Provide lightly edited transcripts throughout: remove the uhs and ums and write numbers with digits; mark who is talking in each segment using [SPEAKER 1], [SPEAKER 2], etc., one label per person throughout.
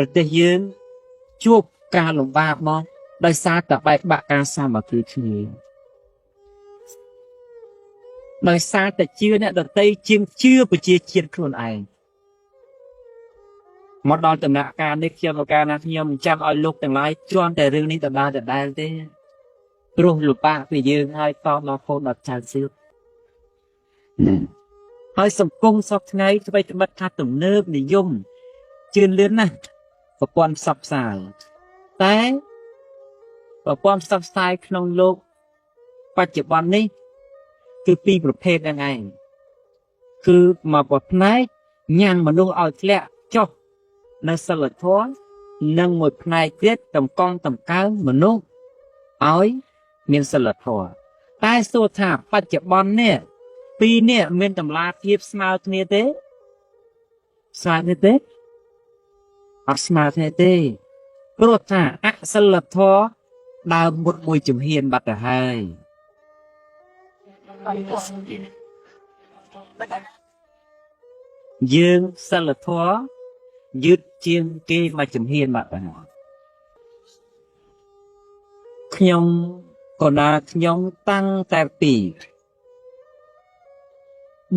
[SPEAKER 1] ប្រទេសយើងជួបការលំបាកមកដោយសារតែបែកបាក់ការសាមគ្គីគ្នាដោយសារតែជឿអ្នកដទៃជាងជឿប្រជាជាតិខ្លួនឯងមកដល់ដំណាក់កាលនេះខ្ញុំឱកាសណាខ្ញុំមិនចាំឲ្យលោកទាំងឡាយជន់តែរឿងនេះដដែលដដែលទេព្រោះលំបាកពីយើងហើយតដល់កូនដល់ចៅសៀវហើយសង្គមសពថ្ងៃថ្មីត្បិតថាទំនើបនិយមជឿនលឿនណាស់ប្រព័ន្ធផ្សព្វផ្សាយតែប្រព័ន្ធផ្សព្វផ្សាយក្នុងលោកបច្ចុប្បន្ននេះគឺពីរប្រភេទហ្នឹងឯងគឺមកប្រផ្នែកញ៉ាំងមនុស្សឲ្យធ្លាក់ចុះនៅសិលធម៌និងមួយផ្នែកទៀតតម្កង់តម្កើងមនុស្សឲ្យមានសិលធម៌តែសួរថាបច្ចុប្បន្ននេះពីរនេះមានតម្លាភាពស្មើគ្នាទេស្មើគ្នាទេអត់ស្មើគ្នាទេព្រោះថាអសិលធម៌ដើមមុតមួយជំហានបាត់ទៅហើយយើងសិលធម៌យឺតជាងគេមួយជំហានបាត់ទៅហើយខ្ញុំកណាខ្ញុំតាំងតែពី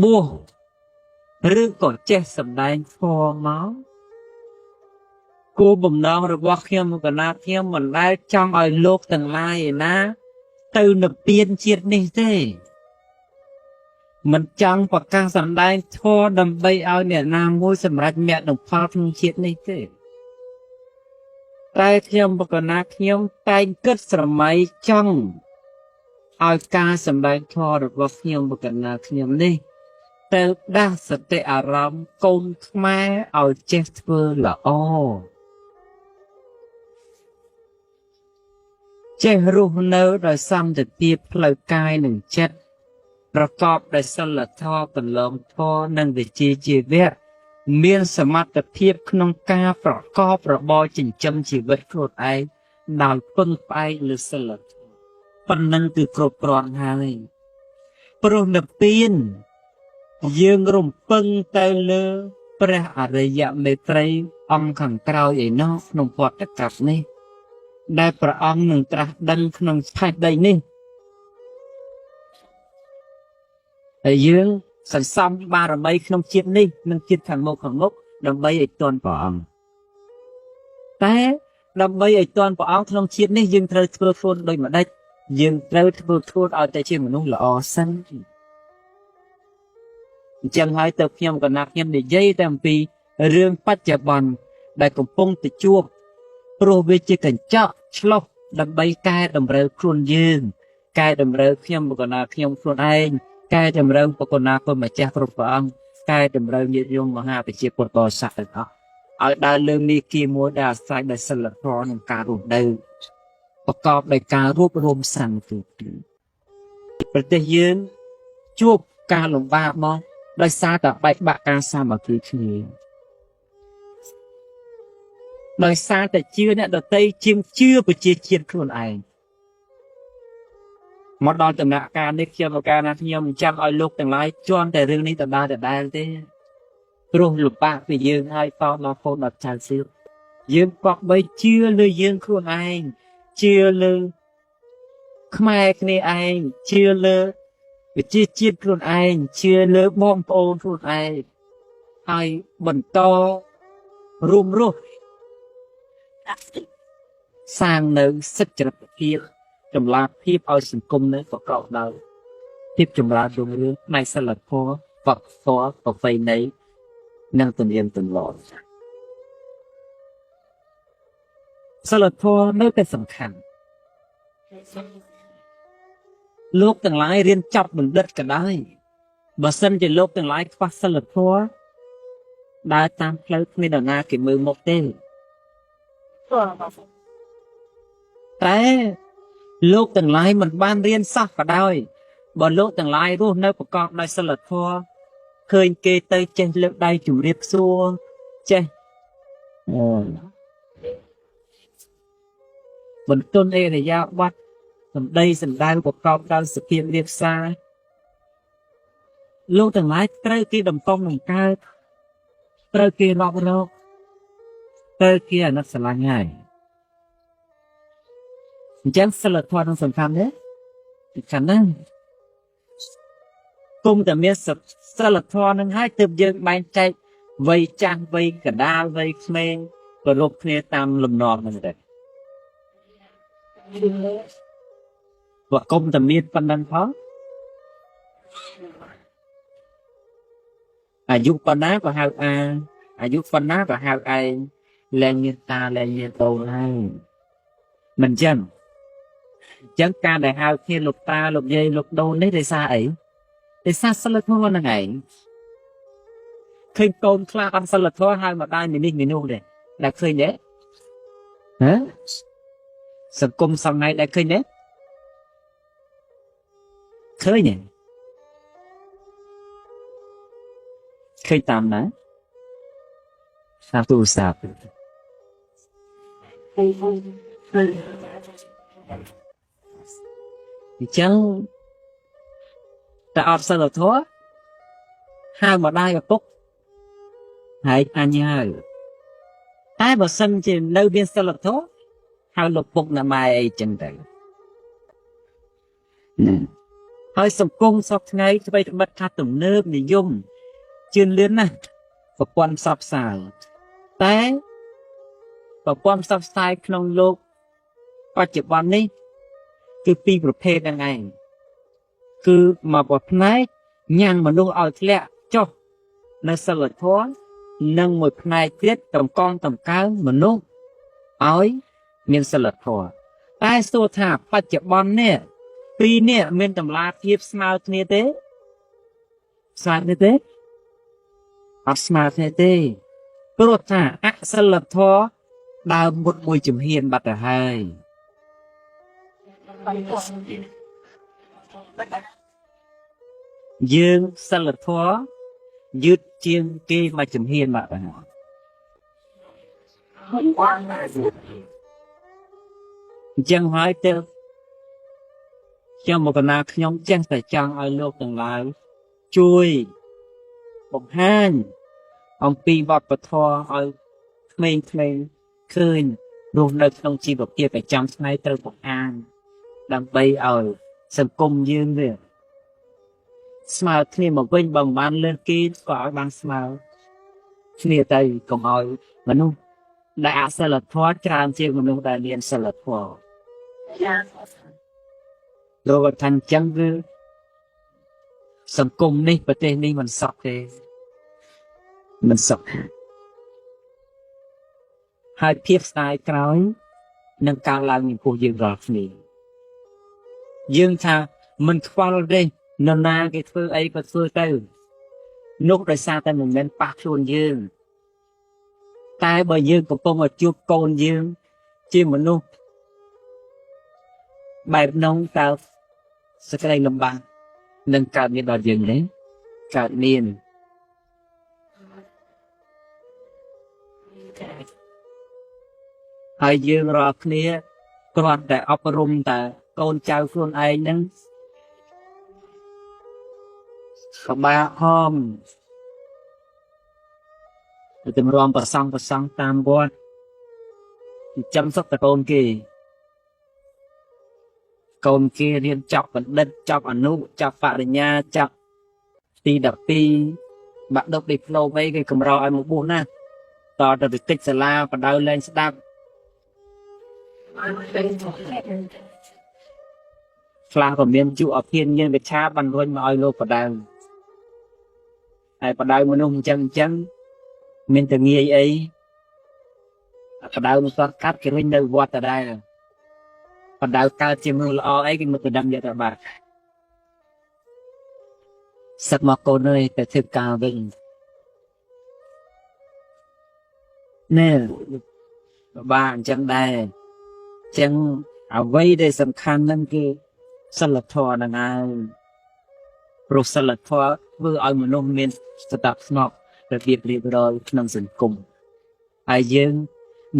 [SPEAKER 1] បួសឬក៏ចេះសម្ដែងធម៌មកគោលបំណងរបស់ខ្ញុំកណាខ្ញុំមិនដែលចង់ឲ្យលោកទាំងឡាយឯណាទៅនិព្វានជាតិនេះទេមិនចង់ប្រកាសសម្ដែងធម៌ដើម្បីឲ្យអ្នកណាមួយសម្រេចមគ្គនិងផលក្នុងជាតិនេះទេតែខ្ញុំបកណាខ្ញុំតែងគិតស្រមៃចង់ឲ្យការសម្ដែងធម៌របស់ខ្ញុំបកណាខ្ញុំនេះទៅដាស់សតិអារម្មណ៍កូនខ្មែរឲ្យចេះធ្វើល្អចេះរស់នៅដោយសន្តិភាពផ្លូវកាយនិងចិត្តប្រកបដោយសិលធម៌កន្លងធម៌និងវិជ្ជាជីវៈមានសមត្ថភាពក្នុងការប្រកបរបរចិញ្ចឹមជីវិតខ្លួនឯងដោយពឹងផ្អែកលើសិលធម៌ប៉ុណ្ណឹងគឺគ្រប់គ្រាន់ហើយព្រោះនិព្វានយើងរំពឹងទៅលើព្រះអរិយមេត្រីអង្គខាងក្រោយឯណោះក្នុងវត្តកັບនេះដែលព្រះអង្គនឹងត្រាស់ដឹងក្នុងផែនដីនេះហើយយើងសន្សំបារមីក្នុងជាតិនេះនិងជាតិខាងមុខដើម្បីឲ្យទាន់ព្រះអង្គតែដើម្បីឲ្យទាន់ព្រះអង្គក្នុងជាតិនេះយើងត្រូវធ្វើខ្លួនដូចម្ដេចយើងត្រូវធ្វើខ្លួនឲ្យតែជាមនុស្សល្អសិនអញ្ចឹងហើយទៅខ្ញុំកណាខ្ញុំនិយាយតែអំពីរឿងបច្ចុប្បន្នដែលកំពុងទៅជួបព្រោះវាជាកញ្ចក់ឆ្លុះដើម្បីកែតម្រូវខ្លួនយើងកែតម្រូវខ្ញុំបកណាខ្ញុំខ្លួនឯងកែតម្រូវបកណាគុណម្ចាស់គ្រប់ព្រះអង្គកែតម្រូវញាតិញោមមហាប្រជាពុទ្ធបរិស័ទទាំងអស់ឲ្យដើរលើមាគ៌ាមួយដែលអាស្រ័យដោយសិលធម៌និងការរស់នៅប្រកបដោយការរួបរวมសាមគ្គីគ្នាប្រទេសយើងជួបការលំបាកមកដោយសារតែបែកបាក់ការសាមគ្គីគ្នាដោយសារតែជឿអ្នកដទៃជាងជឿប្រជាជាតិខ្លួនឯងមកដល់ដំណាក់កាលនេះខ្ញុំឱកាសណាខ្ញុំមិនចាំឲ្យលោកទាំងឡាយជន់តែរឿងនេះដដែលដដែលទេព្រោះលំបាកពីយើងហើយតដល់កូនដល់ចៅសៀវយើងគប្បីជឿលើយើងខ្លួនឯងជឿលើខ្មែរគ្នាឯងជឿលើវិជាជាតិខ្លួនឯងជឿលើបងប្អូនខ្លួនឯងហើយបន្តរួមរស់សាងនៅសិទ្ធិចរិតភាពចម្លាភាពឲ្យសង្គមនៅប្រកបដោយភាពចម្រើនរុងរឿងផ្នែកសិលធម៌វប្បធម៌ប្រពៃណីនិងទំនៀមទម្លាប់សិលធម៌នៅតែសំខាន់លោកទាំងឡាយរៀនចប់បណ្ឌិតក៏ដោយបើសិនជាលោកទាំងឡាយខ្វះសិលធម៌ដើរតាមផ្លូវគ្មាននរណាគេមើលមុខទេតែលោកទាំងឡាយមិនបានរៀនសោះក៏ដោយបើលោកទាំងឡាយរស់នៅប្រកបដោយសិលធម៌ឃើញគេទៅចេះលើកដៃជម្រាបសួរចេះបន្ទន់អេរិយាបថសម្ដីសម្ដៅប្រកបដោយសុភាពរាបសារលោកទាំងឡាយត្រូវគេតម្កុំនឹងកើតត្រូវគេរាប់រក ទៅគេអាណិតស្រឡាញ់ហើយអញ្ចឹងសិលធម៌នឹងសំខាន់ទេសំខាន់ណាស់គុំតែមានសិលធម៌នឹងហើយទើបយើងបែងចែកវ័យចាស់វ័យកណ្ដាលវ័យក្មេងគោរពគ្នាតាមលំនាំហ្នឹងទៅបើគុំតែមានប៉ុណ្ណឹងផងអាយុប៉ុណ្ណាក៏ហៅអាអាយុប៉ុណ្ណាក៏ហៅឯងលែងមានតាលែងមានដូនហើយមិនចឹងអញ្ចឹងការដែលហៅគ្នាលោកតាលោកយាយលោកដូននេះដោយសារអីដោយសារសិលធម៌ហ្នឹងឯងឃើញកូនខ្លះអត់សិលធម៌ហៅម្ដាយមីនេះមីនោះទេដែលឃើញទេហ៎សង្គមសម័យដែលឃើញទេឃើញទេឃើញតាមណាតាមទូរស័ព្ទអញ្ចឹងតែអត់សិលធម៌ហៅម្ដាយឪពុកហើយអញហើយតែបើសិនជានៅមានសិលធម៌ហៅលោកពុកណាម៉ែអីចឹងទៅហើយសង្គមសពថ្ងៃថ្មីត្បិតថាទំនើបនិយមជឿនលឿនណាស់ប្រព័ន្ធផ្សព្វផ្សាយតែប្រព័ន្ធផ្សព្វផ្សាយក្នុងលោកបច្ចុប្បន្ននេះគឺពីរប្រភេទហ្នឹងឯងគឺមកប្រផ្នែកញ៉ាំងមនុស្សឲ្យធ្លាក់ចុះនៅសិលធម៌និងមួយផ្នែកទៀតតម្កង់តម្កើងមនុស្សឲ្យមានសិលធម៌តែសួរថាបច្ចុប្បន្ននេះពីរនេះមានតម្លាភាពស្មើគ្នាទេស្មើគ្នាទេអត់ស្មើគ្នាទេព្រោះថាអសិលធម៌ដើមមុតមួយជំហានបាត់ទៅហើយយើងសិលធម៌យឺតជាងគេមួយជំហានបាត់ទៅហើយអញ្ចឹងហើយទៅខ្ញុំមកកណាខ្ញុំចេះតែចង់ឲ្យលោកទាំងឡាយជួយបង្ហាញអំពីវប្បធម៌ឲ្យក្មេងៗឃើញរស់នៅក្នុងជីវភាពប្រចាំថ្ងៃត្រូវបង្ហាញដើម្បីឲ្យសង្គមយើងវាស្មើគ្នាមកវិញបើមិនបានលើកគេក៏ឲ្យបានស្មើគ្នាទៅកុំឲ្យមនុស្សដែលអសិលធម៌ច្រើនជាងមនុស្សដែលមានសិលធម៌លោកថាអញ្ចឹងគឺសង្គមនេះប្រទេសនេះមិនសុខទេមិនសុខហើយភាពស្ដាយក្រោយនឹងកើតឡើងចំពោះយើងរាល់គ្នាយើងថាមិនខ្វល់ទេនរណាគេធ្វើអីក៏ធ្វើទៅនោះដោយសារតែមិនមែនប៉ះខ្លួនយើងតែបើយើងកំពុងតែជួបកូនយើងជាមនុស្សបែបនោះតើសេចក្តីលំបាកនឹងកើតមានដល់យើងទេកើតមានហើយយើងរាល់គ្នាគ្រាន់តែអប់រំតែកូនចៅខ្លួនឯងហ្នឹងពិបាកហមទៅតម្រាំប្រសង់តាមវត្តចិញ្ចឹមសុទ្ធតែកូនគេកូនគេរៀនចប់បណ្ឌិតចប់អនុចប់បរិញ្ញាចប់ទី12បាក់ឌុបឌីប្លូមអីគេកម្រឲ្យមកបួសណាស់តទៅទៅតិចសាលាបដៅលែងស្ដាប់ខ្លះក៏មានយុអភិនញាណវិឆាបានរុញមកឲ្យលោកបដៅហើយបដៅមនុស្សអញ្ចឹងមានតែងាយអីបដៅមិនស្កាត់គេរុញនៅវត្តដដែលបដៅកើតជាមនុស្សល្អអីគេមកទៅដឹងយកទៅបាត់សឹកមកកូនអើយទៅធ្វើការវិញណែបាទអញ្ចឹងដែរអញ្ចឹងអ្វីដែលសំខាន់ហ្នឹងគឺសិលធម៌ហ្នឹងហើយព្រោះសិលធម៌ធ្វើឲ្យមនុស្សមានស្ដាប់ស្ងប់របៀបរៀបរយក្នុងសង្គមហើយយើង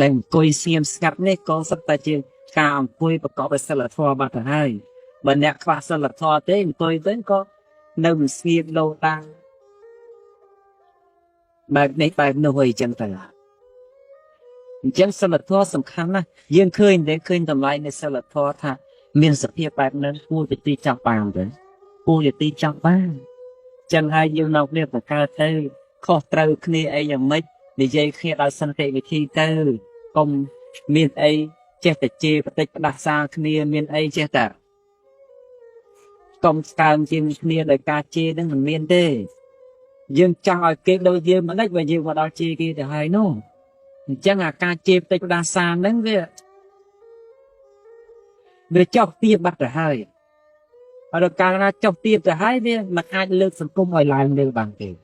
[SPEAKER 1] ដែលអង្គុយស្ងៀមស្ងាត់នេះក៏សុទ្ធតែជាការអង្គុយប្រកបដោយសិលធម៌បាត់ទៅហើយបើអ្នកខ្វះសិលធម៌ទេអង្គុយទៅក៏នៅមិនស្ងៀមលោតាំងបែបនេះបែបនោះអីចឹងទៅ អញ្ចឹងសិលធម៌សំខាន់ណាស់យើងឃើញតែឃើញតម្លៃនៃសិលធម៌ថាមានសភាពបែបហ្នឹងគួរជាទីចង់បានទៅគួរជាទីចង់បានចឹងហើយយើងនៅគ្នាបង្កើតទៅខុសត្រូវគ្នាអីយ៉ាងម៉េចនិយាយគ្នាដោយសន្តិវិធីទៅកុំមានអីចេះតែជេរបតិចផ្ដាសាគ្នាមានអីចេះតែកុំស្កើងជាងគ្នាដោយការជេរហ្នឹងមិនមានទេយើងចង់ឲ្យគេដូចយើងមិនដេចបើយើងមកដល់ជេរគេទៅហើយនោះអញ្ចឹងអាការជេរបតិចផ្ដាសាហ្នឹងវាចុះទៀបបាត់ទៅហើយហើយដល់កាលណាចុះទៀបទៅហើយវាមិនអាចលើកសង្គមឲ្យឡើងលើបានទេ។